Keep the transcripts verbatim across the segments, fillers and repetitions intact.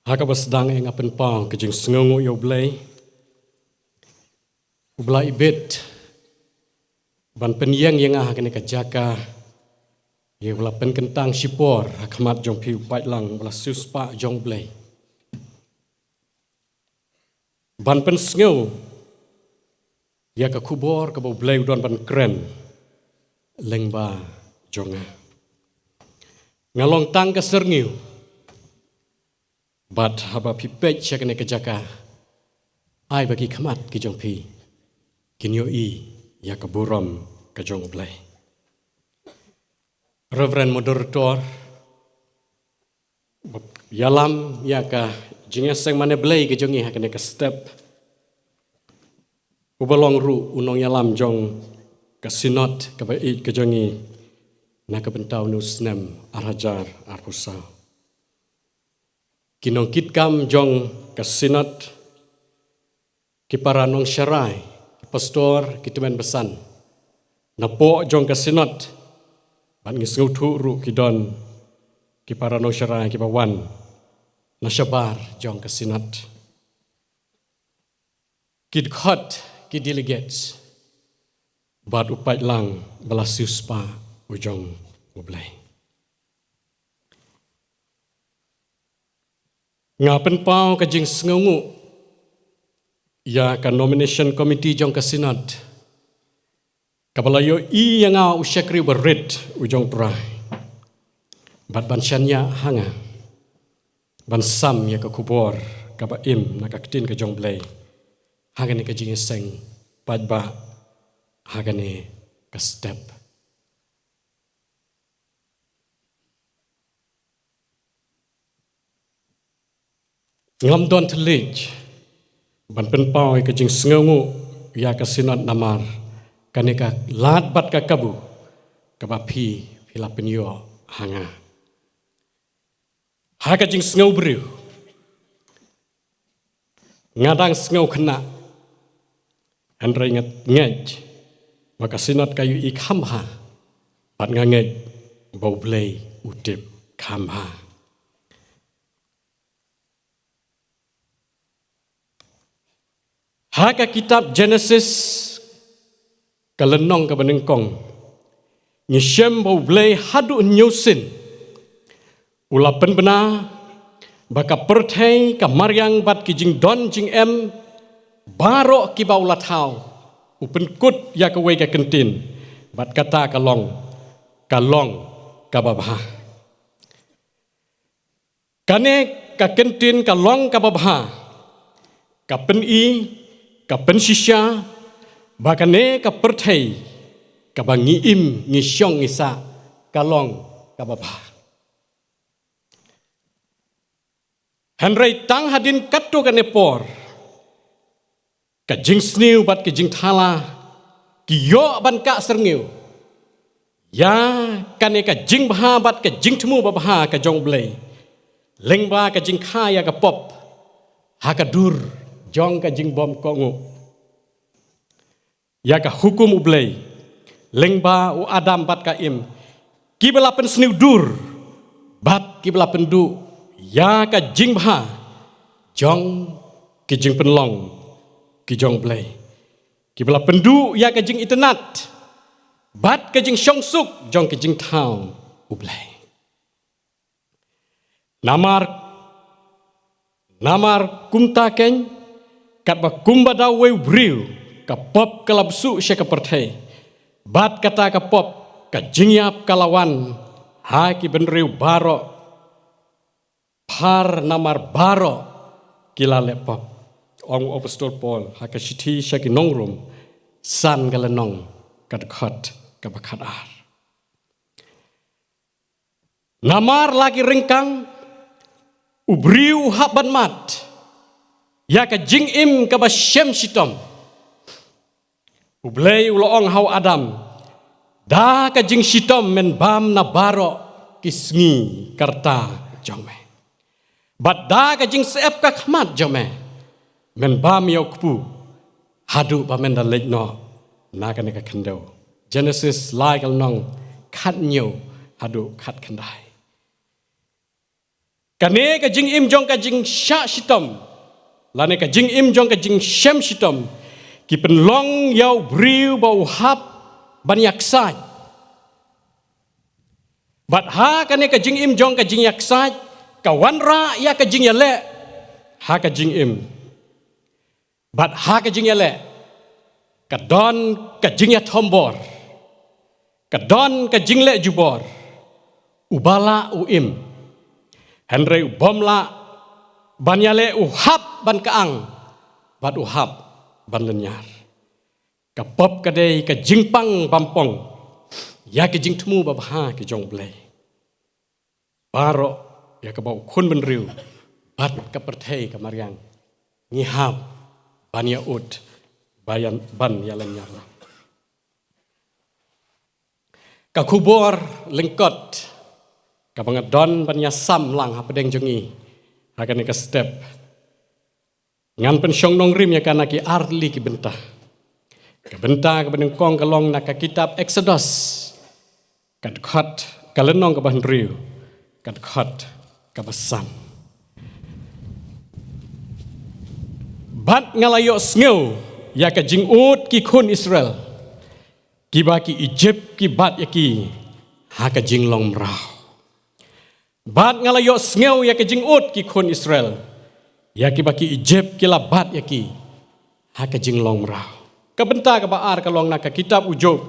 Ha kaba sdang nga pynpaw ka jingsngewnguh ïa U Blei, uba la ibit ban pynïeng ïa nga ha kane ka jaka, ïa uba la pynkyntang shipor ha khmat jong phi u paidlang uba la siewspah jong U Blei, ban pynsngew ïa ka khubor kaba U Blei u don ban kren lyngba jong nga. Nga long tang ka syrngiew, bad haba phi peit sha kane ka jaka, ai ba ki khmat ki jong phi kin ïohi ïa ka burom ka jong U Blei. Reverend Moderator, ïalam ïa ka jingïaseng mane Blei ka jong ngi ha kane ka step, uba long ruh u nongïalam jong ka Synod kaba ïeit ka jong ngi na ka bynta une u snem ar hajar arphew saw. Ki nongkitkam jong ka Synod, ki para nongsharai, ki pastor, ki tymmen basan napoh jong ka Synod, bad ngi sngewthuh ruh ki don ki para nongsharai kiba wan na shabar jong ka Synod, ki dkhot, ki delegates, bad u paidlang ba la siewspah u jong U Blei. Nga pynpaw ka jingsngewnguh ïa ka nomination committee jong ka Synod, kaba la ïohi ïa nga u shakri uba rit u jong U Trai, bad ban shaniah ha nga ban sam ïa ka khubor kaba im na ka ktien ka jong U Blei ha kane ka jingïaseng paidbah ha kane ka step. Ngam don thylliej ban pynpaw ïa ka jingsngewnguh ïa ka Synod namar kane ka lad bad ka kabu kaba phi, phi la pynïoh ha nga. Ha ka jingsngew briew, nga dang sngew khynnah, hynrei nga ngeit ba ka Synod ka ïohi kham bha, bad nga ngeit ba U Blei u tip kham bha. Ha ka kitab Genesis, ka lynnong kaba nyngkong, ngi shem ba U Blei haduh hynñiew sien u la pynbna ba ka pyrthei, ka mariang bad ki jingdon jingem baroh kiba u la thaw, u pynkut ïa kawei ka kyntien, bad kata ka long, ka long kaba bha. Kane ka kyntien ka long kaba bha, ka pyni, ka pynshisha ba kane ka pyrthei kaba ngi im, ngi shong, ngi sah, ka long kaba bha. Hynrei tang hadien katto katne por, ka jingsniew bad ka jingthala ki ïoh ban kah syrngiew ïa kane ka jingbha bad ka jingthmu babha ka jong U Blei lyngba ka jingkha ïa ka pop ha ka dur jong ka jingbymkohnguh. Ïa ka hukum U Blei lyngba u Adam bad ka Im, kiba la pynsniew dur bad kiba la pynduh ïa ka jingbha jong ki jingpynlong ki jong U Blei, kiba la pynduh ïa ka jingitynnad bad ka jingshongsuk jong ka jingthaw U Blei. Namar, namar kumta keiñ, katba kumba da uwei u briew ka pop ka la bsuh sha ka pyrthei, bad kata ka pop ka jingïap ka la wan ha ki bynriew baroh, phar namar baroh ki la leh pop, ong u Apostol Paul ha ka shithi sha ki nong Rom, san ka lynnong, ka dkhot kaba khatar. Namar la ki ryngkang, u briew u hap ban mad ïa ka jingim kaba shem shitom. U Blei u la ong ha u Adam, da ka jingshitom men bam na baroh ki sngi ka rta jong me, bad da ka jingsyep ka khmat jong me men bam ïa u kpu haduh ba men da leit noh na kane ka khyndew. Genesis lai ka lynnong, khathynñiew haduh khatkhyndai. Kane ka jingim jong ka jingshah shitom, lane ka jingim jong ka jingshem shitom, ki pynlong ïa u briew ba u hap ban ïa ksaid. Bad ha kane ka jingim jong ka jingïaksaid, ka wanrah ïa ka jingïaleh ha ka jingim. Bad ha ka jingïaleh, ka don ka jingïathombor, ka don ka jingleh jubor. Uba lah u im, hynrei u bym lah ban ïaleh u hap ban kyang, bad u hap ban lynñiar. Ka pop ka dei ka jingpang bym pong ïa ka jingthmu babha ka jong U Blei. Baroh ïa kaba u khun bynriew bad ka pyrthei ka mariang, ngi hap ban ïa ud, ban ïa, ban ïa lynñiar. Ka khubor lyngkot kaba nga don ban ïa sam lang hapdeng jong ngi ha kane ka step, ngan pynshong nongrim ïa ka na ki ar tylli ki bynta. Ka bynta kaba nyngkong ka long na ka kitab Eksodos, ka dkhot, ka lynnong kaba hynriew, ka dkhot kaba san. Bad nga la ïohsngew ïa ka jingud ki khun Israel, kiba ki Ijipt ki bat ïa ki ha ka jinglong mraw. Bad nga la ïohsngew ïa ka jingud ki khun Israel, ïa kiba ki Ijipt ki la bat ïa ki ha ka jinglong mraw. Ka bynta kaba ar ka long na ka kitab U Job,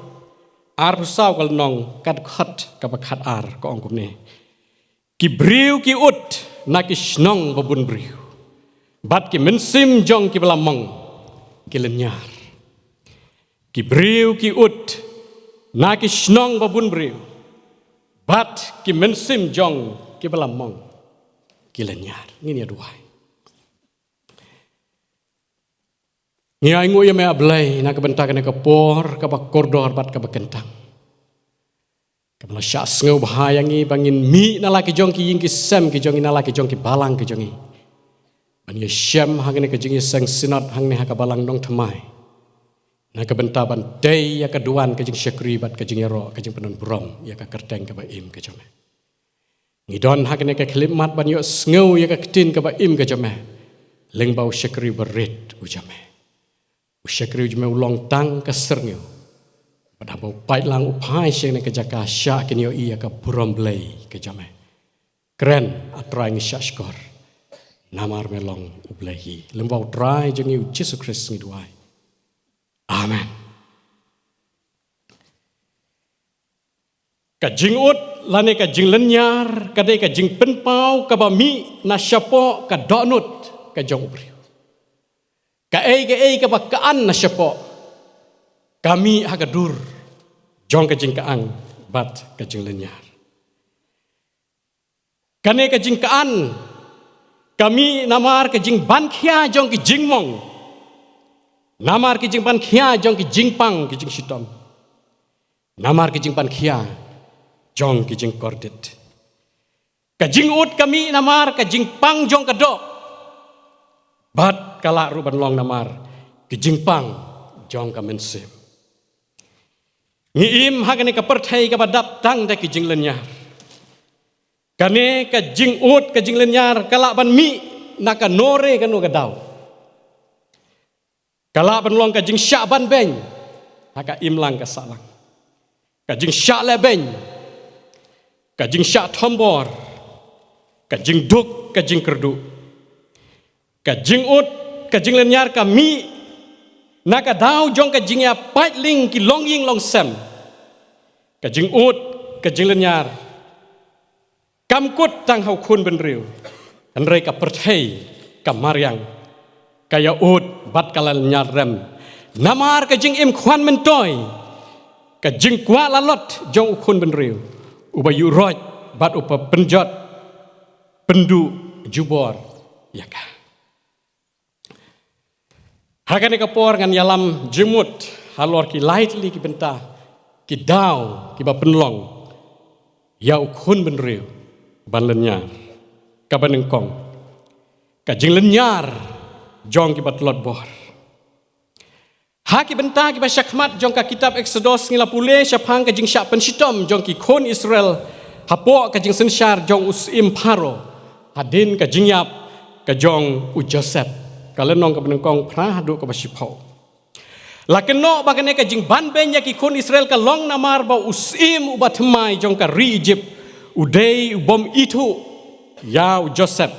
arphew saw ka lynnong, ka dkhot kaba khatar, ka ong kumne: Ki briew ki ud na ki shnong babun briew, bad ki mynsiem jong kiba la mong ki lynñiar. Ki briew ki ud na ki shnong babun briew, bad ki mynsiem jong kiba la mong ki lynñiar. Ngin ïa duwai. Ngi ainguh ïa me, A Blei, na ka bynta kane ka por kaba kordor bad kaba kyntang, kaba la shah sngewbha ïa ngi ba ngin mih na la ki jong ki ïing ki sem ki jong ngi, na la ki jong ki balang ki jong ngi, ban ïashem ha kane ka jingïaseng synod hangne ha ka balang Nongthymmai, na ka bynta ban tei ïa ka duwan ka jingshakri bad ka jingïaroh, ka jingpyndonkam burom ïa ka kyrteng kaba im ka jong me. Ngi don ha kane ka khyllipmat ban ïohsngew ïa ka ktien kaba im ka jong me lyngba u shakri barit u jong me. U shakri u jong me u long tang ka syrngiew, bad haba u pait lang u phai sha kane ka jaka, shah kin ïohi ïa ka burom Blei ka jong me. Kren, A Trai, ngi shah shkor, namar me long U Blei hi. Lyngba U Trai jong ngi U Jisu Khrist ngi duwai. Amen. Ka jingud lane ka jinglynñiar ka dei ka jingpynpaw kaba mih na shapoh ka dohnud ka jong u briew. Kaei kaei kaba kyaan na shapoh, ka mih ha ka dur jong ka jingkyang bad ka jinglynñiar. Kane ka jingkyaan ka mih namar ka jingpang khia jong ki jingmong, namar ki jingpang khia jong ki jingpang ki jingshitom, namar ki jingpang khia jong ki jingkordit. Ka jingud ka mih namar ka jingpang jong ka doh, bad ka lah ruh ban long namar ka jingpang jong ka mynsiem. Ngi im ha kane ka pyrthei kaba dap tang da ki jinglynñiar. Kane ka jingud ka jinglynñiar ka lah ban mih na kano re kano ka daw. Ka lah ban long ka jingshah ban beiñ ha ka imlang ka sahlang, ka jingshah lehbeiñ, ka jingshah thombor, ka jingduk, ka jingkyrduh. Ka jingud ka jinglynñiar ka mih na ka daw jong ka jingïapait lieng ki longïing longsem. Ka jingud ka jinglynñiar kam kut tang ha u khun bynriew, hynrei ka pyrthei ka mariang, ka ïa ud bad ka la lynñiar rem namar ka jingim khwan myntoi, ka jingkwah lalot jong u khun bynriew, uba ïuh roit bad uba pynjot pynduh jubor ïa ka. Ha kane ka por ngan ïalam jingmut halor ki lai tylli ki bynta, ki daw kiba pynlong ïa u khun bynriew ban lynñiar. Kaba nyngkong, ka jinglynñiar jong kiba tlot bor. Ha ki bynta kiba shakhmat jong ka kitab Eksodos ngi la pule shaphang ka jingshah pynshitom jong ki khun Israel hapoh ka jingsynshar jong u syiem Pharaoh, hadien ka jingïap ka jong u Joseph. Ka lynnong kaba nyngkong phra haduh kaba shiphew. La kynnoh ba kane ka jingbanbeiñ ïa ki khun Israel ka long namar ba u syiem uba thymmai jong ka ri Ijipt u dei u bym ithuh ïa u Joseph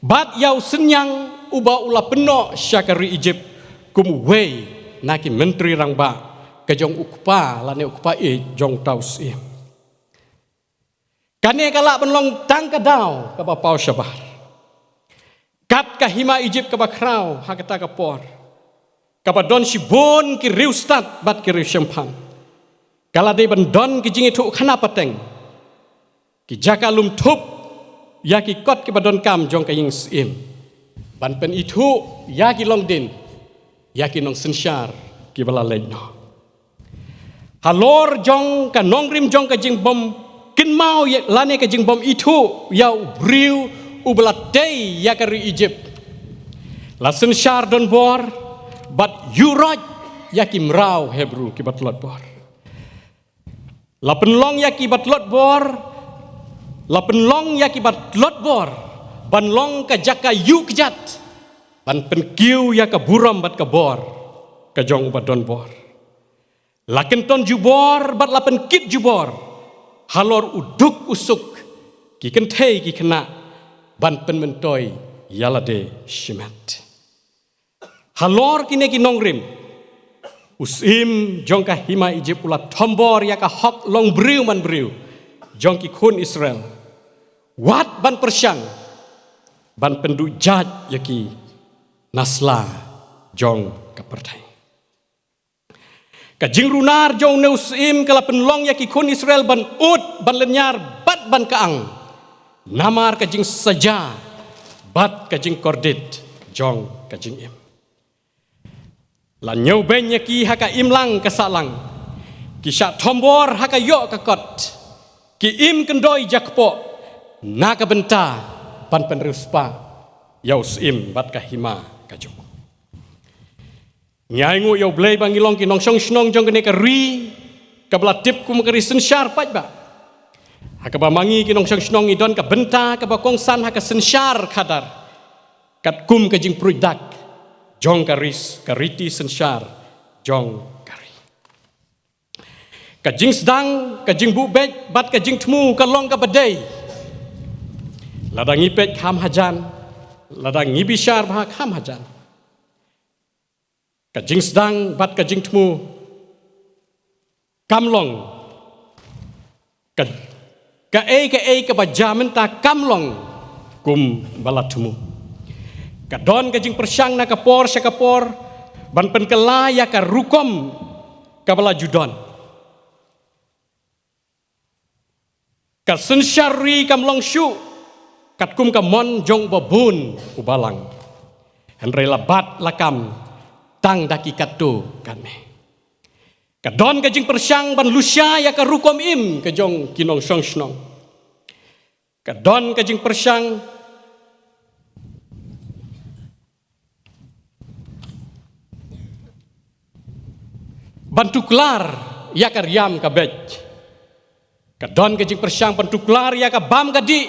bad ïa u synñiang uba u la pynnoh sha ka ri Ijipt kum uwei na ki myntri rangbah ka jong u kpa lane u kpa ïeit jong uta u syiem. Kane ka lah ban long tang ka daw kaba paw shabar. Kat ka hima Ijipt kaba khraw ha kata ka por, kaba don shibun ki riewstad bad ki riewshemphang, ka la dei ban don ki jingithuhkhana pateng, ki jaka lum thup ïa ki kot kiba donkam jong ka ïing syiem, ban pynithuh ïa ki longdien ïa ki nongsynshar kiba la leit noh. Halor jong ka nongrim jong ka jingbym kynmaw ïa, lane ka jingbym ithuh ïa u briew uba la tei ïa ka ri Ijipt, la synshar donbor bad ïuhroit ïa ki mraw Hebru kiba tlot bor. La pynlong ïa kiba tlot bor, la pynlong ïa kiba tlot bor ban long ka jaka ïuh kjat, ban pynkiew ïa ka burom bad ka bor ka jong uba donbor. La kynton jubor bad la pynkit jubor halor u duk u suk, ki kynthei ki khynnah, ban pynmyntoi ïa lade shimet. Halor kine ki nongrim, u syiem jong ka hima Ijipt u la thombor ïa ka hok long briew man briew jong ki khun Israel, wat ban pyrshang ban pynduh jait ïa ki na sla jong ka pyrthei. Ka jingrunar jong une u syiem ka la pynlong ïa ki khun Israel ban ud, ban lynñiar bad ban kyang namar ka jingsaja bad ka jingkordit jong ka jingim. La ñiewbeiñ ïa ki ha ka imlang ka sahlang, ki shah thombor ha ka ïoh ka kot, ki im kyndoi jakpoh na ka bynta ban pynriewspah ïa u syiem bad ka hima ka jong u. Ngi ainguh ïa U Blei ba ngi long ki nongshong shnong jong kane ka ri kaba la tip kum ka ri synshar paidbah, ha kaba ma ngi ki nongshong shnong ngi don ka bynta kaba kongsan ha ka synshar khadar, katkum ka jingpruid dak jong ka ri, ka riti synshar jong ka ri. Ka jingsdang, ka jingbuh beit bad ka jingthmu ka long kaba dei. Lada ngi peit kham hajan, lada ngi bishar bha kham hajan, ka jingsdang bad ka jingthmu kam long, ka, kaei kaei kaba jia mynta kam long kumba la thmu. Ka don ka jingpyrshang na ka por sha ka por ban pynkylla ïa ka rukom kaba la ju don. Ka synshar ri kam long shuh katkum ka mon jong uba bun uba lang, hynrei la bat la kam tang da ki katto katne. Ka don ka jingpyrshang ban lushai ïa ka rukom im ka jong ki nongshong shnong. Ka don ka jingpyrshang ban tuklar ïa ka riam ka beit. Ka don ka jingpyrshang ban tuklar ïa ka bam ka dih.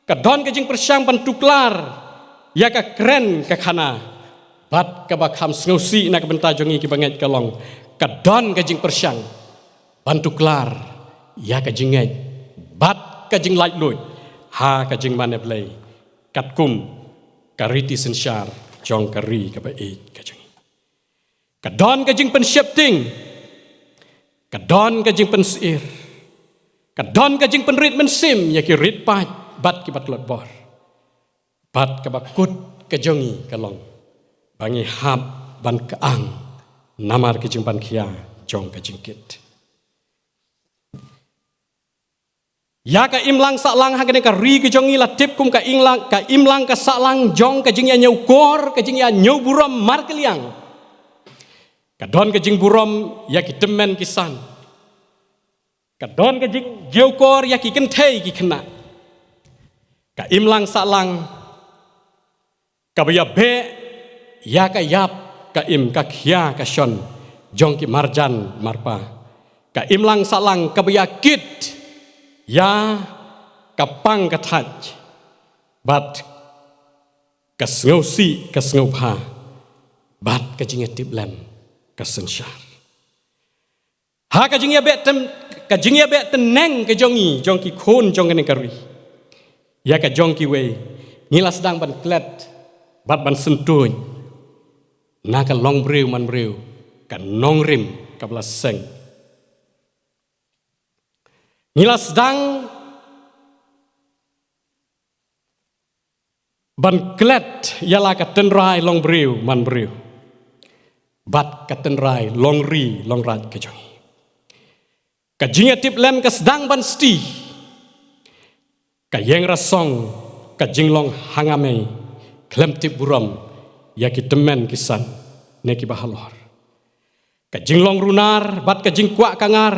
Ka don ka jingpyrshang ban tuklar ïa ka kren ka khana. Bad kaba kham sngewsih na ka bynta jong ngi kiba ngeit ka long, ka don ka jingpyrshang ban tuklar ïa ka jingngeit bad ka jinglaitluid ha ka jingmane Blei, katkum ka riti synshar jong ka ri kaba ïeit ka jong ngi. Ka don ka jingpynsheptieng, ka don ka jingpynsyier, ka don ka jingpynrit mynsiem ïa ki rit paid bad kiba tlot bor. Bad kaba kut ka jong ngi ka long ba ngi hap ban kyang namar ka jingpynkhia jong ka jingkit. Ïa ka imlang sahlang ha kane ka ri ka jong ngi la tip kum ka imlang, ka imlang ka sahlang jong ka jingïañiew kor, ka jingïañiew burom markylliang. Ka don ka jingburom ïa ki tymmen ki san. Ka don ka jingñiew kor ïa ki kynthei ki khynnah. Ka imlang sahlang kaba ïabeh ïa ka ïap ka im, ka khia ka shon jong ki marjan marpa. Ka imlang sahlang kaba ïakit ïa ka pang ka thait, bad ka sngewsih ka sngewbha, bad ka jingïatiplen ka synshar. Ha ka jingïabeh tem, ka jingïabeh tneng ka jong ngi, jong ki khun jong kane ka ri ïa ka jong kiwei, ngi la sdang ban klet bad ban syntuiñ na ka longbriew manbriew, ka nongrim kaba la seng. Ngi la sdang ban klet ïa la ka tynrai longbriew manbriew, bad ka tynrai longri longraij ka jong ngi. Ka jingïatiplen ka sdang ban sti, ka ïeng rasong, ka jinglong hangamei, khlem tip burom ïa ki tymmen ki san ne kiba halor. Ka jinglong runar bad ka jingkwah kangar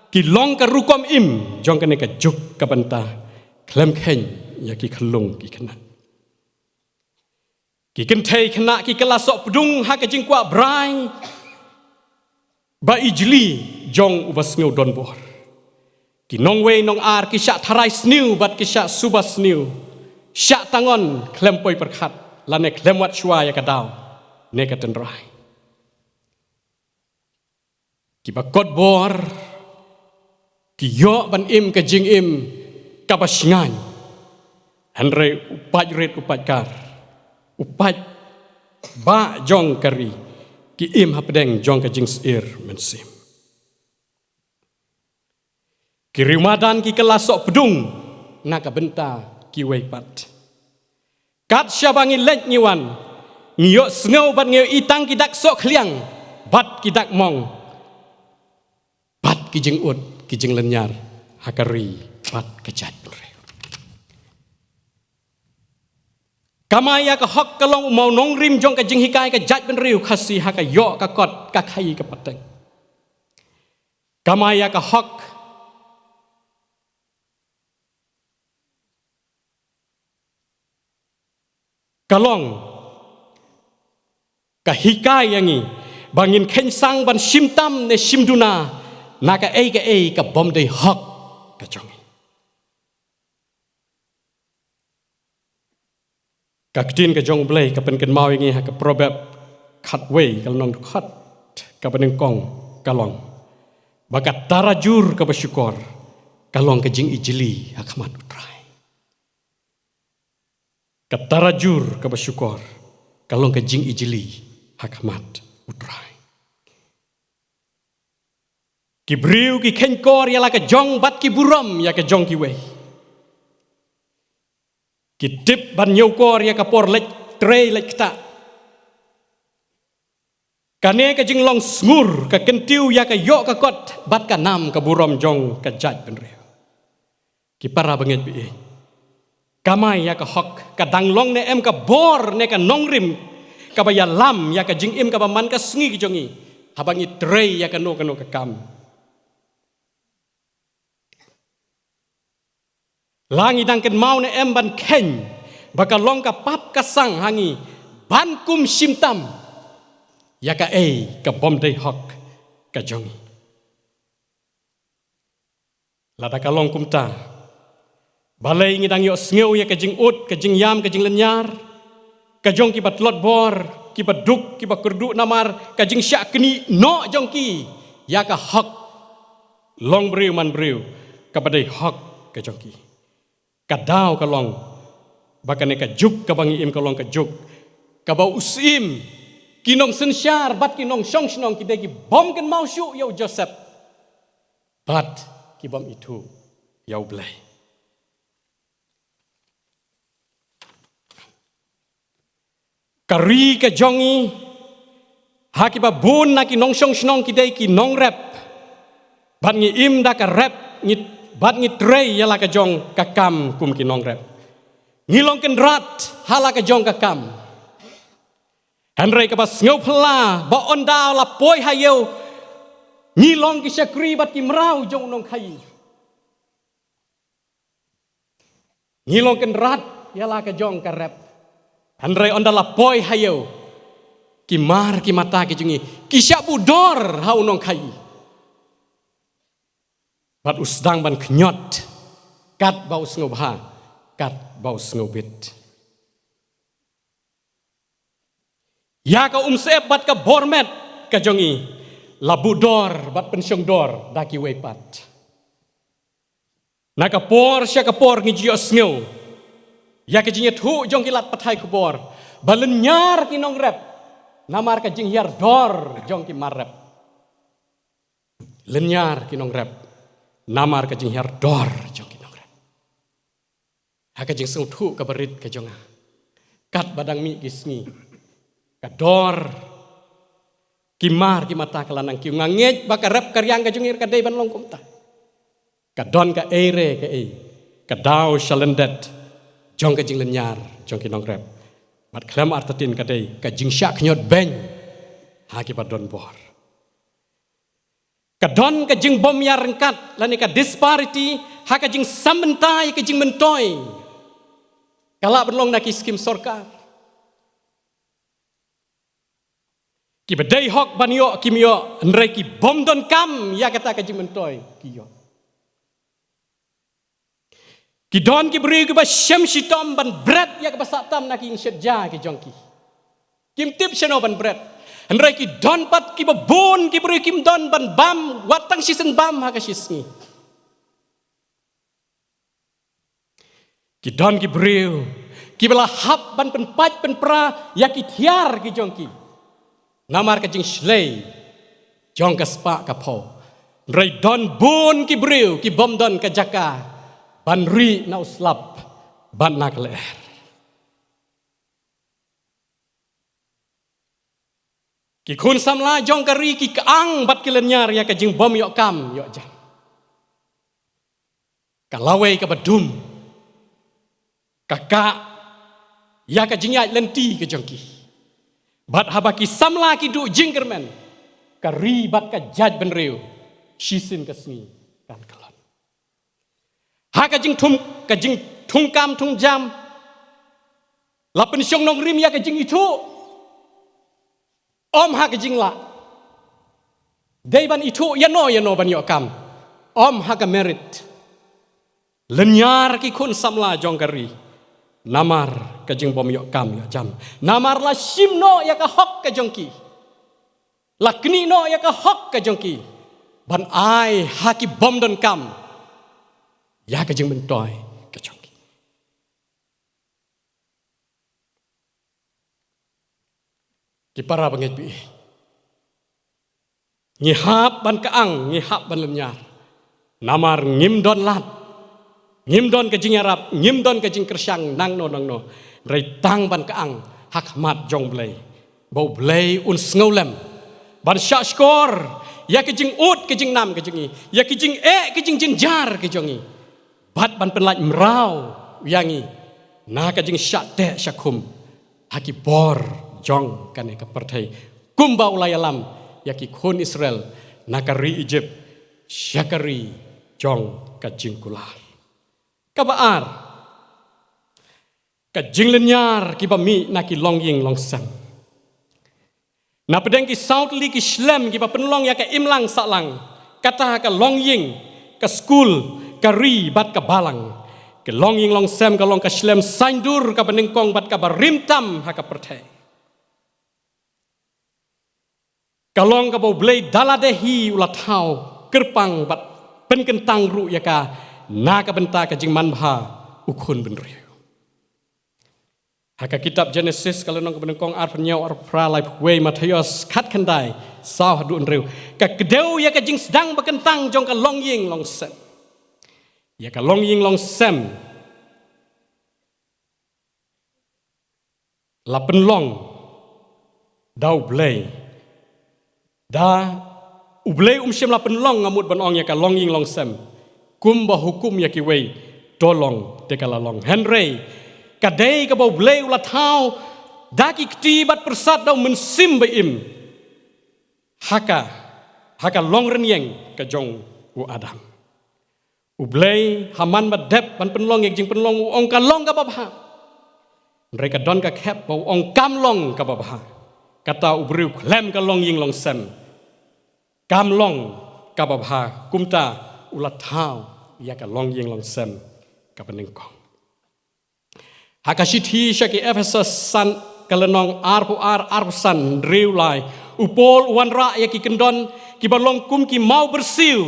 ki long ka rukom im jong kane ka juk ka bynta, khlem kheiñ ïa ki khyllung ki khynnah. Ki kynthei khynnah ki kylla soh pdung ha ka jingkwah brai ba ijli jong uba sngew donbor. Ki nongwei nongar ki shah tharai sniew bad ki shah suba sniew, shah tangon khlem poi pyrkhat lane khlem wad shuwa ïa ka daw ne ka tynrai. Kiba kot bor ki ïoh ban im ka jingim kaba shngaiñ, hynrei u paid rit u paid kar, u paid bah jong ka ri, ki im hapdeng jong ka jingsyier mynsiem. Ki riew madan ki kylla soh pdung na ka bynta kiwei pat. Kat shaba ngi leit ngi wan, ngi ïohsngew bad ngi ïohi tang ki dak soh khliang bad ki dak mong, bad ki jingud ki jinglynñiar ha ka ri bad ka jaitbynriew. Kamai ïa ka hok ka long u mawnongrim jong ka jinghikai ka jaitbynriew Khasi ha ka ïoh ka kot ka khaïi ka pateng. Kamai ïa ka hok ka long ka hikai ïa ngi ba ngin kheiñ sang ban shim tam ne shim duna na kaei kaei ka bym dei hok ka jong ngi. Ka ktien ka jong U Blei ka pynkynmaw ïa ngi ha ka Proverb khatwei ka lynnong dkhot kaba nyngkong ka long ba ka tarajur kaba shukor ka long ka jingijli ha khmat U Trai. Ka tarajur kaba shukor ka long ka jingijli ha khmat U Trai. Ki briew ki kheiñkor ïa la ka jong bad ki burom ïa ka jong kiwei. Ki tip ban ñiewkor ïa ka por leit trei leit ktah. Kane ka jinglong sngur ka kyntiew ïa ka ïoh ka kot bad ka nam ka burom jong ka jaitbynriew. Ki para bangeit ba ïeit, kamai ïa ka hok ka dang long ne em ka bor ne ka nongrim kaba ïalam ïa ka jingim kaba man ka sngi ka jong ngi haba ngi trei ïa kano kano ka kam? La ngi dang kynmaw ne em ban kheiñ ba ka long ka pap ka sang ha ngi ban kum shim tam ïa kaei ka bym dei hok ka jong ngi? Lada ka long kumta, balei ngi dang ïohsngew ïa ka jingud, ka jingïam, ka jinglynñiar ka jong kiba tlot bor, kiba duk, kiba kyrduh namar ka jingshah knieh noh jong ki ïa ka hok longbriew manbriew kaba dei hok ka jong ki? Ka daw ka long ba kane ka juk kaba ngi im ka long ka juk kaba u syiem, ki nongsynshar bad ki nongshong shnong ki dei ki bym kynmaw shuh ïa u Joseph bad ki bym ithuh ïa U Blei. Ka ri ka jong ngi, ha kiba bun na ki nongshong shnong ki dei ki nongrep, bad ngi im da ka rep, ngi, bad ngi trei ïa la ka jong ka kam kum ki nongrep. Ngi long kynrad ha la ka jong ka kam. Hynrei kaba sngewphylla ba ynda la poi ha ïew ngi long ki shakri bad ki mraw jong u nongkhaïi. Ngi long kynrad ïa la ka jong ka rep. Hynrei ynda la poi ha ïew, ki mar ki mata ki jong ngi ki shah budor ha u nongkhaïi. Bad u sdang ban khñiot Kat ba u sngewbha, kat ba u sngewbit. Ïa ka umsyep bad ka bor met ka jong ngi, la buh dor bad pynshong dor da kiwei pat. Na ka por sha ka por ngi ju ïohsngew ïa ka jingïathuh jong ki lad pathai khubor ba lynñiar ki nongrep namar ka jinghiar dor jong ki mar rep. Lynñiar ki nongrep namar ka jinghiar dor jong ki nongrep. Ha ka jingsngewthuh kaba rit ka jong nga, kat ba dang mih ki sngi, ka dor ki mar ki mata ka la nang kiew. Nga ngeit ba ka rep ka riang ka jong ngi ruh ka dei ban long kumta. Ka don kaei re kaei ka daw sha lyndet jong ka jinglynñiar jong ki nongrep. Bad khlem artatien ka dei ka jingshah khñiot beiñ ha kiba don bor. Ka don ka jingbym ïaryngkat lane ka disparity ha ka jingsam bynta ïa ka jingmyntoi. Ka lah ban long na ki skim sorkar. Kiba dei hok ban ïoh kim ïoh, hynrei ki bym donkam ïa kata ka jingmyntoi ki ïoh. Ki don ki briew kiba shem shitom ban bret ïa kaba sah tam na ki ïing shet ja ki jong ki. Kim tip shano ban bret. Hynrei ki don pat kiba bun ki briew kim don ban bam, wat tang shisien bam ha ka shisngi. Ki don ki briew kiba la hap ban pynpait pynpra ïa ki thiar ki jong ki namar ka jingshlei jong ka spah ka phew. Hynrei don bun ki briew ki bym don ka jaka ban rieh na u slap bad na ka lyer. Ki khun samla jong ka ri ki kyang bad ki lynñiar ïa ka jingbym ïoh kam ïoh jam. Ka lawei kaba dum ka kah ïa ka jingïaid lynti ka jong ki. Bad haba ki samla ki duh jingkyrmen, ka ri bad ka jaitbynriew shisien ka sngi kan kyllon. Ha ka jingthung, ka jingthung kam thung jam, la pynshong nongrim ïa ka jingithuh. Ym ha ka jinglah. Dei ban ithuh ïano ïano ban ïoh kam. Ym ha ka merit. Lynñiar ki khun samla jong ka ri namar ka jingbym ïoh kam ïoh jam. Namar la shim noh ïa ka hok ka jong ki. La knieh noh ïa ka hok ka jong ki ban ai ha ki bym donkam ïa ka jingmyntoi ka jong ki. Ki para bangeit, ngi hap ban kyang, ngi hap ban lynñiar. Namar ngim don lad, ngim don ka jingïarap, ngim don ka jingkyrshan nangno nangno. Hynrei tang ban kyang ha khmat jong U Blei, ba U Blei un sngewlem ban shah shkor ïa ka jingud ka jingnam ka jong ngi, ïa ka jingeh ka jingjynjar ka jong ngi, bad ban pynlait mraw ïa ngi na ka jingshah teh shah khum ha ki bor jong kane ka pyrthei, kumba u la ïalam ïa ki khun Israel na ka ri Ijipt sha ka ri jong ka jingkular. Kaba ar, ka jinglynñiar kiba mih na ki longïing longsem. Na pdeng ki saw tylli ki shlem kiba pynlong ïa ka imlang sahlang, kata ka longïing, ka skul, ka ri bad ka balang, ka longïing longsem ka long ka shlem saiñdur kaba nyngkong bad kaba rim tam ha ka pyrthei. Ka long kaba U Blei da lade hi u la thaw kyrpang bad pynkyntang ruh ïa ka na ka bynta ka jingmanbha u khun bynriew. Ha ka kitab Jenesis ka lynnong kaba nyngkong arphew hynñiew, arphew phra, laiphew wei, Mathaios khatkhyndai, saw haduh hynriew, ka kdew ïa ka jingsdang ba kyntang jong ka longïing longsem. Ïa ka longïing longsem la pynlong da U Blei. Da U Blei um shym la pynlong, nga mut ban ong, ïa ka longïing longsem kumba hukum ïa kiwei, to long te ka la long. Hynrei ka dei kaba U Blei u la thaw da ki kti bad pyrsad da U Mynsiem Ba-im ha ka, ha ka longrynïeng ka jong u Adam. U Blei ha man ba dep ban pynlong ïa ka jingpynlong u ong ka long kaba bha. Hynrei ka don ka khep ba u ong kam long kaba bha. Kata u briew khlem ka longïing longsem kam long kaba bha, kumta u la thaw ïa ka longïing longsem kaba nyngkong. Ha ka shithi sha ki Ephesos san, ka lynnong arphew ar, arphew san, hynriew lai, u Paul u wanrah ïa ki kyndon kiba long kum ki maw byrsiw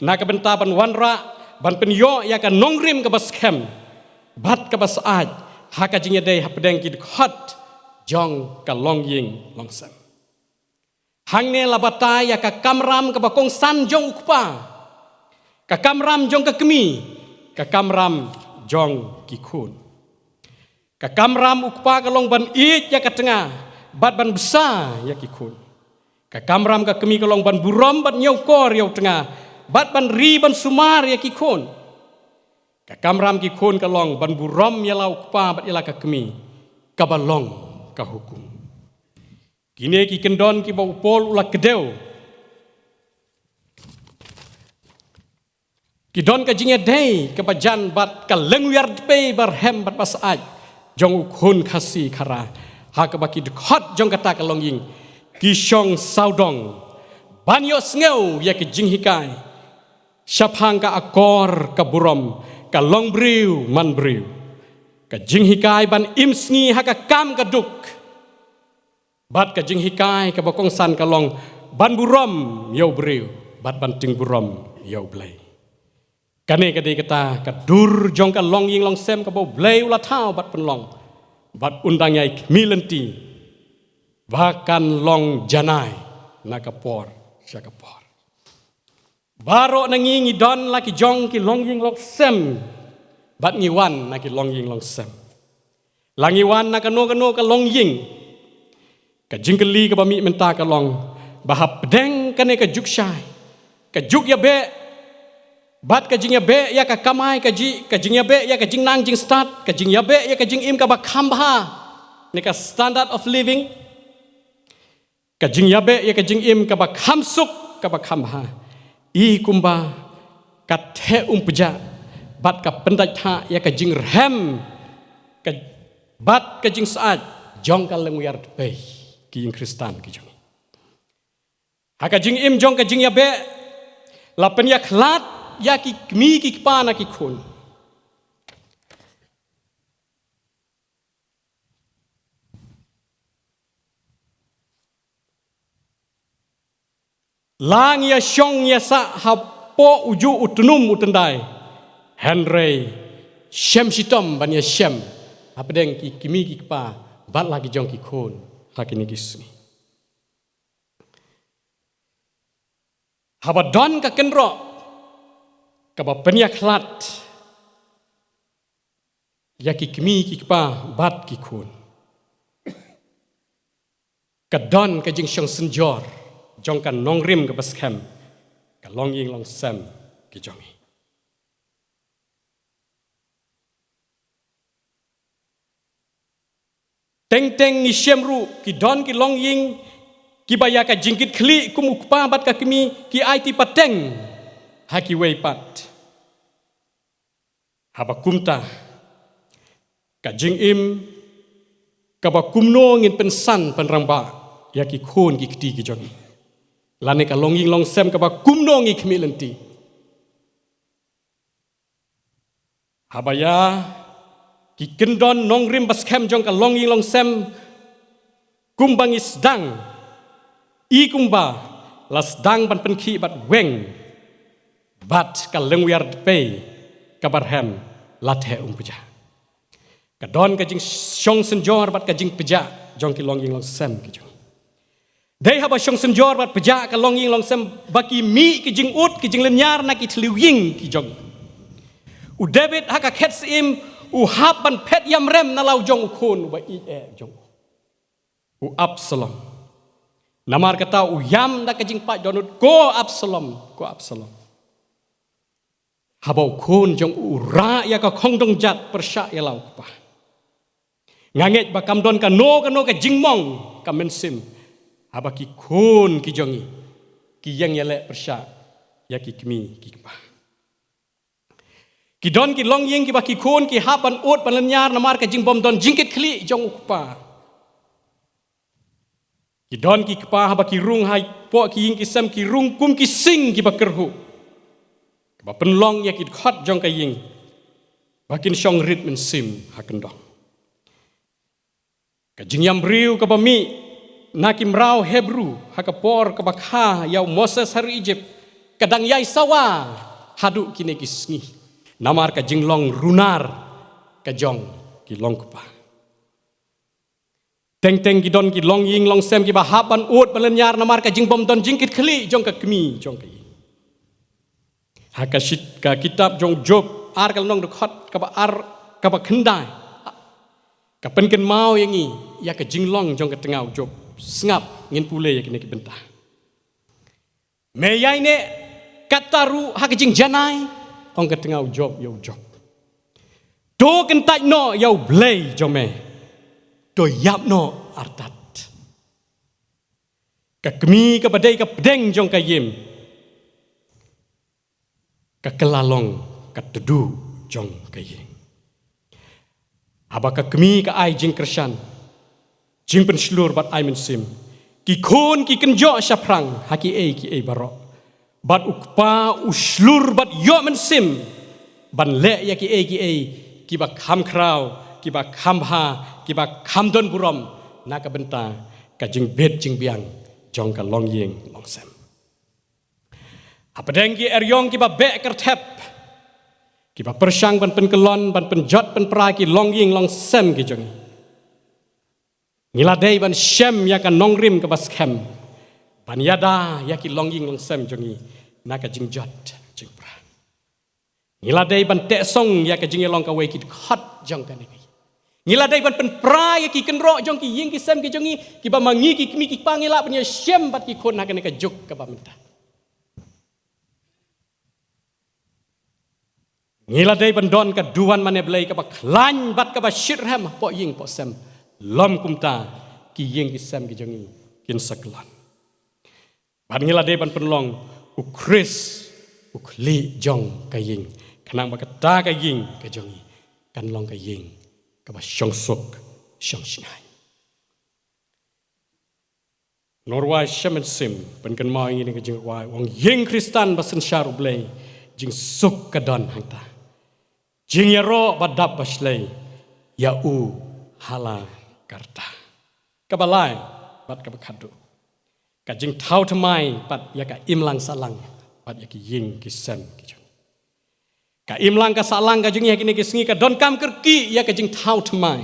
na ka bynta ban wanrah, ban pynïoh ïa ka nongrim kaba skhem bad kaba syaid ha ka jingïadei hapdeng ki dkhot jong ka longïing longsem. Hangne la batai ïa ka kamram kaba kongsan jong u kpa, ka kamram jong ka kmie, ka kamram jong ki khun. Ka kamram u kpa ka long ban ïeit ïa ka tnga bad ban bsa ïa ki khun. Ka kamram ka kmie ka long ban burom bad ñiewkor ïa u tnga bad ban ri ban sumar ïa ki khun. Ka kamram ki khun ka long ban burom ïa la u kpa bad ïa la ka kmie, kaba long ka hukum. Kine ki kyndon kiba u Paul u la kdew ki don ka jingïadei kaba jan bad ka lengwiar dpei barhem bad basyaid jong u khun Khasi Khara, ha kaba ki dkhot jong kata ka longïing ki shong sawdong ban ïohsngew ïa ka jinghikai shaphang ka akor ka burom, ka longbriew manbriew, ka jinghikai ban im sngi ha ka kam ka duk, bad ka jinghikai kaba kongsan ka long ban burom ïa u briew bad ban tyngburom ïa u Blei. Kane ka dei kata ka dur jong ka longïing longsem kaba u Blei u la thaw bad pynlong, bad un dang ïai khmih lynti ba kan long janai na ka por sha ka por. Baroh na ngi ngi don la ki jong ki longïing longsem bad ngi wan na ki longïing longsem. La ngi wan na kano kano ka longïing, ka jingkylli kaba mih mynta ka long ba hapdeng kane ka juk shai, ka juk ïabeh bad ka jingïabeh ïa ka kamai kajih, ka jingïabeh ïa ka jingnang jingstad, ka jingïabeh ïa ka jingim kaba kham bha, ne ka standard of living, ka jingïabeh ïa ka jingim kaba kham suk kaba kham bha, i kumba ka theh um pjah bad ka pyndait thah ïa ka jingrhem, ka, bad ka jingsyaid jong ka lengwiar dpei ki ïing Khristan ki jong ngi. Ha ka jingim jong ka jingïabeh, la pynïakhlad ïa ki kmie ki kpa na ki khun. La ngi ïa shong ïa sah hapoh u juh u tnum u tyndai, hynrei shem shitom ban ïa shem hapdeng ki kmie ki kpa bad la ki jong ki khun ha kine ki sngi. Haba don ka kynroh kaba pynïakhlad ïa ki kmie ki kpa bad ki khun, ka don ka jingshong synjor jong ka nongrim kaba skhem, ka longïing longsem ki jong ngi. Teng teng ngi shem ruh ki don ki longïing kiba ïa ka jingkitkhlieh kum u kpa bad ka kmie ki aiti pateng ha kiwei pat. Haba kumta, ka jingim kaba kumno ngin pynsan pynrangbah ïa ki khun ki kti ki jong ngi, lane ka longïing longsem kaba kumno ngi khmih lynti? Haba ïa ki kyndon nongrim ba skhem jong ka longïing longsem kumba ngi sdang, i kumba la sdang ban pynkhih bad weng, bad ka lengwiar dpei kaba rhem la theh um pjah. Ka don ka jingshong synjor bad ka jingpjah jong ki longïing longsem ki jong ngi. Dei haba shong synjor bad pjah ka longïing longsem ba ki mih ki jingud ki jinglynñiar na ki thliew ïing ki jong ngi. U David ha ka khet Syiem u hap ban phet ïamrem na la u jong u khun uba ïeit eh jong u, u Absalom. Namar kata u ïam da ka jingpait dohnud, "Ko Absalom, ko Absalom." Haba u khun jong u u rah ïa ka khongdong jat pyrshah ïa la u kpa, nga ngeit ba kam don kano kano ka jingmong ka mynsiem haba ki khun ki jong ngi ki ïeng ïaleh pyrshah ïa ki kmie ki kpa. Ki don ki longïing kiba ki khun ki hap ban ud ban lynñiar namar ka jingbym don jingkitkhlieh jong u kpa. Ki don ki kpa haba ki rung hapoh ki ïing ki sem ki rung kum ki sing kiba kyrhuh, kiba pynlong ïa ki dkhot jong ka ïing. ba kin shong rit mynsiem ha kyndong. Ka jingïam briew kaba mih na ki mraw Hebru ha ka por kaba kha ïa u Moses ha ri Egypt ka dang ïai sawa haduh kine ki sngi, namar ka jinglong runar ka jong ki longkpa. Teng teng ki don ki longïing longsem kiba hap ban ud ban lynñiar namar ka jingbym don jingkitkhlieh jong ka kmie jong ka ïing. Ha ka shit ka kitab jong Job ar ka lynnong dkhot kaba ar, kaba khyndai, ka pynkynmaw ïa ngi ïa ka jinglong jong ka tnga u Job. Sngap, ngin pule ïa kine ki bynta. Me ïaineh katta ruh ha ka jingjanai, ong ka tnga u Job ïa u Job. To kyntait noh ïa U Blei jong me, to ïap noh artat. Ka kmie kaba dei ka pdeng jong ka ïing ka kylla long ka tdu jong ka ïing. Haba ka kmie ka ai jingkyrshan, jingpynshlur bad ai mynsiem, ki khun ki kynjoh shaphrang ha kiei kiei baroh. Bad u kpa u shlur bad ïoh mynsiem ban leh ïa kiei kiei kiba kham khraw, kiba kham bha, kiba kham don burom na ka bynta ka jingbit jingbiang jong ka longïing longsem. Hapdeng ki eriong kiba beh kyrthep, kiba pyrshang ban pynkyllon, ban pynjot pynpra ki longïing longsem ki jong ngi, ngi la dei ban shem ïa ka nongrim kaba skhem ban ïada ïa ki longïing longsem jong ngi na ka jingjot jingpra. Ngi la dei ban teh song ïa ka jingïalong kawei ki dkhot jong kane ka ïing. Ngi la dei ban pynpra ïa ki kynroh jong ki ïing ki sem ki jong ngi, kiba ma ngi ki kmie ki kpa ngi lah ban ïashem bad ki khun ha kane ka juk kaba mynta. Ngi la dei ban don ka duwan mane Blei kaba khlaiñ bad kaba shitrhem hapoh ïing hapoh sem. Lym kumta, ki ïing ki sem ki jong ngi kin sa kyllon. Bad ngi la dei ban pynlong u Khrist u khlieh jong ka ïing, khnang ba kata ka ïing ka jong ngi kan long ka ïing kaba shongsuk shongshngaiñ. Nongrwai shem mynsiem pynkynmaw ïa ngi na ka jingrwai, u ong, ïing Khristan ba synshar U Blei, jingsuk ka don hangta, jingïaroh ba dap ba shlei ïa u ha la ka rta. Kaba lai bad kaba khatduh, ka jingthaw thymmai pat ïa ka imlang sahlang bad ïa ki ïing ki sem ki jong ngi. Ka imlang ka sahlang ka jong ngi ha kine ki sngi ka donkam kyrkieh ïa ka jingthaw thymmai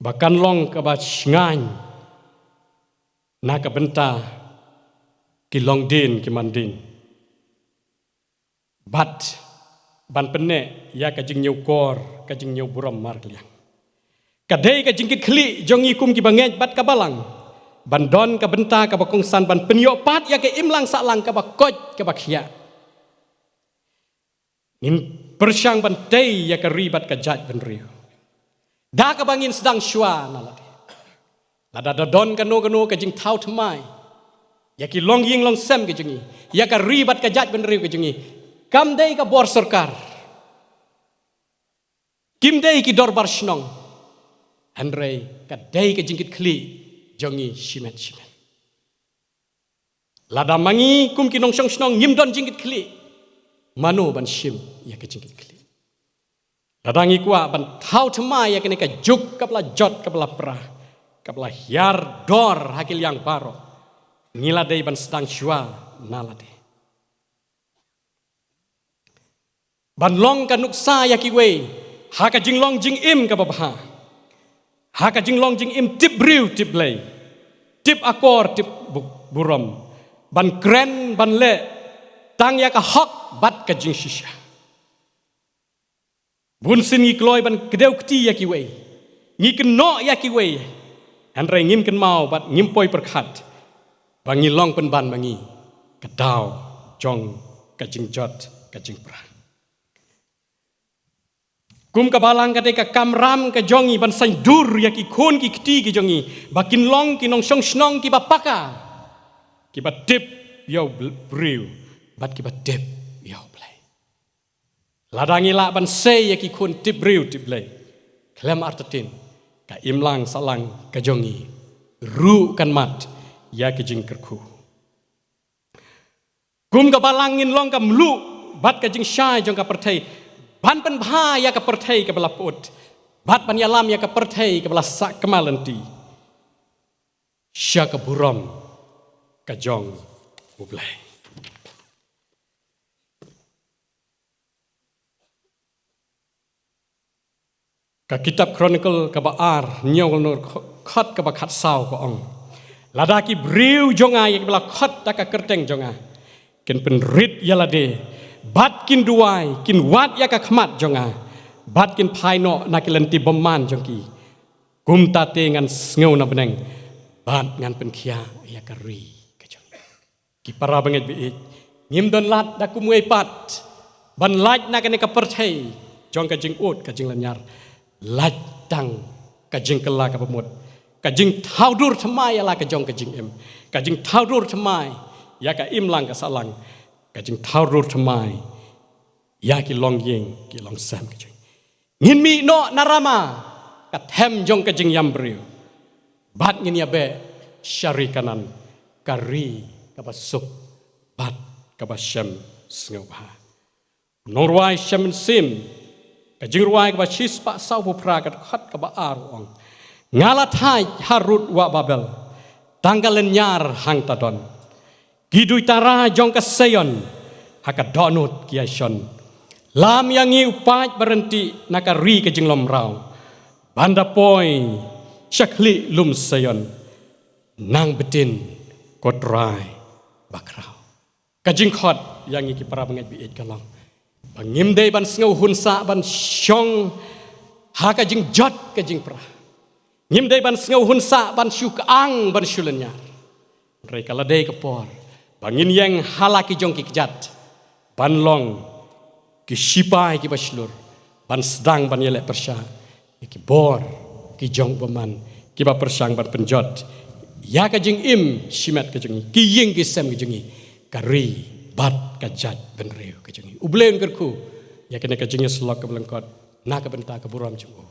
ba kan long kaba shngaiñ na ka bynta ki longdien ki mandien, bad ban pynneh ïa ka jingñiewkor, ka jingñiewburom markylliang. Ka dei ka jingkitkhlieh jong ngi kum kiba ngeit bad ka Balang ban don ka bynta kaba kongsan ban pynïoh pat ïa ka imlang sahlang kaba koit kaba khiah. Ngin pyrshang ban tei ïa ka ri bad ka jaitbynriew da kaba ngin sdang shuwa na lade. Lada da don kano kano ka jingthaw thymmai ïa ki longïing longsem ki jong ngi, ïa ka ri bad ka jaitbynriew ki jong ngi, kam dei ka bor sorkar, kim dei ki dorbar shnong, hynrei ka dei ka jingkitkhlieh jong ngi shimet shimet. Lada ma ngi kum ki nongshong shnong ngim don jingkitkhlieh, mano ban shim ïa ka jingkitkhlieh? Lada ngi kwah ban thaw thymmai ïa kane ka juk kaba la jot, kaba la pra, kaba la hiar dor ha ki liang baroh, ngi la dei ban sdang shuwa na lade. Ban long ka nuksa ïa kiwei ha ka jinglong jingim kaba bha, ha ka jinglong jingim tip briew tip Blei, tip akor tip bu-, burom, ban kren ban leh tang ïa ka hok bad ka jingshisha. Bunsien ngi kloi ban kdew kti ïa kiwei, ngi kynnoh ïa kiwei, hynrei ngim kynmaw bad ngim poi pyrkhat ba ngi long pynban ma ngi ka daw jong ka jingjot ka jingpra. Kum ka Balang ka dei ka kamram ka jong ngi ban saiñdur ïa ki khun ki kti ki jong ngi ba kin long ki nongshong shnong kiba paka, kiba tip ïa u bl-, briew bad kiba tip ïa u Blei. Lada ngi lah ban sei ïa ki khun tip briew tip Blei, khlem artatien ka imlang sahlang ka jong ngi ruh kan mad ïa ki jingkyrkhu. Kum ka Balang ngin long ka mluh bad ka jingshai jong ka pyrthei, ban pynbha ïa ka pyrthei kaba la put, bad ban ïalam ïa ka pyrthei kaba la sah kmal lynti sha ka burom ka jong U Blei. Ka kitab Chronicle kaba ar, hynñiew ngur, khot kaba khatsaw ka ong: Lada ki briew jong nga ïa kiba la khot da ka kyrteng jong nga kin pynrit ïa lade, bad kin duwai, kin wad ïa ka khmat jong nga, bad kin phai noh na ki lynti bymman jong ki, kumta te ngan sngew na bneng bad ngan pynkhiah ïa ka ri ka jong nga. Ki para bangeit ba ïeit, ngim don lad da kumwei pat ban lait na kane ka pyrthei jong ka jingud ka jinglynñiar. Lait tang ka jingkylla kaba mut, ka jingthaw dur thymmai ïa la ka jong ka jingim, ka jingthaw dur thymmai ïa ka imlang ka sahlang, ka jingthaw dur thymmai ïa ki longïing ki longsem ka jong ngi. Ngin mih noh na Rama, ka them jong ka jingïam briew, bad ngin ïa beh sha ri Kanaan, ka ri kaba suk bad kaba shem sngewbha. Nongrwai Shem Mynsiem, ka jingrwai kaba shispah sawphew phra, ka dkhot kaba ar, u ong: Nga la thait harud wah Babel, tang ka lynñiar hangta don. Ki duitara jong ka Seion ha ka dohnud ki ïashon. Lam ïa ngi u paid ba ryntih na ka ri ka jinglong mraw, ban da poi sha khlieh lum Seion, nang btin, ko Trai bakhraw. Ka jingkhot ïa ngi ki para bangeit ba ïeit ka long ba ngim dei ban sngew hun sah ban shong ha ka jingjot ka jingpra. Ngim dei ban sngew hun sah ban shu kyang ban shu lynñiar. Hynrei ka la dei ka por ba ngin ïeng ha la ki jong ki kjat ban long ki shipai kiba shlur, ban sdang ban ïaleh pyrshah ïa ki bor ki jong u bymman kiba pyrshang ban pynjot ïa ka jingim shimet ka jong ngi, ki ïing ki sem ka jong ngi, ka ri bad ka jaitbynriew ka jong ngi. U Blei un kyrkhu ïa kane ka jingïasyllok kaba lyngkot na ka bynta ka burom jong u.